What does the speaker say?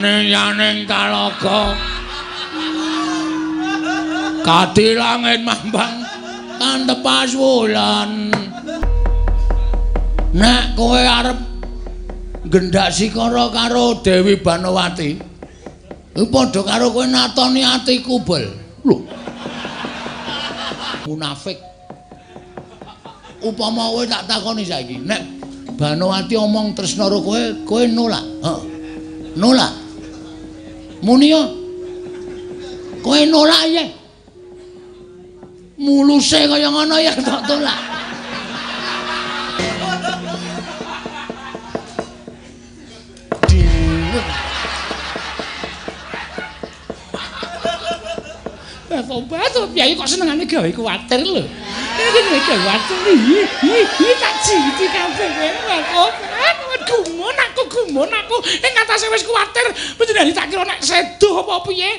Yaning talaga kadi langit mambang tantepas wulan. Nek kowe arep gendak sikara karo Dewi Banowati, kuwi padha karo kowe natoni atiku, Bel. Lho. Munafik. Upama kowe tak takoni saiki, nek Banowati omong tresna karo kowe, kowe nolak? Heeh. Nolak. Muni yo. Kowe nolak ya. Muluse kaya ngono ya tak tolak. Tobat, piye kok senengane gawe kuwatir lho. Iki gawe kuwatir. Iki tak jiti kabeh kowe. Tobat, gumun aku. Ing atase wis kuwatir, panjenengan tak kira nek sedo apa piye.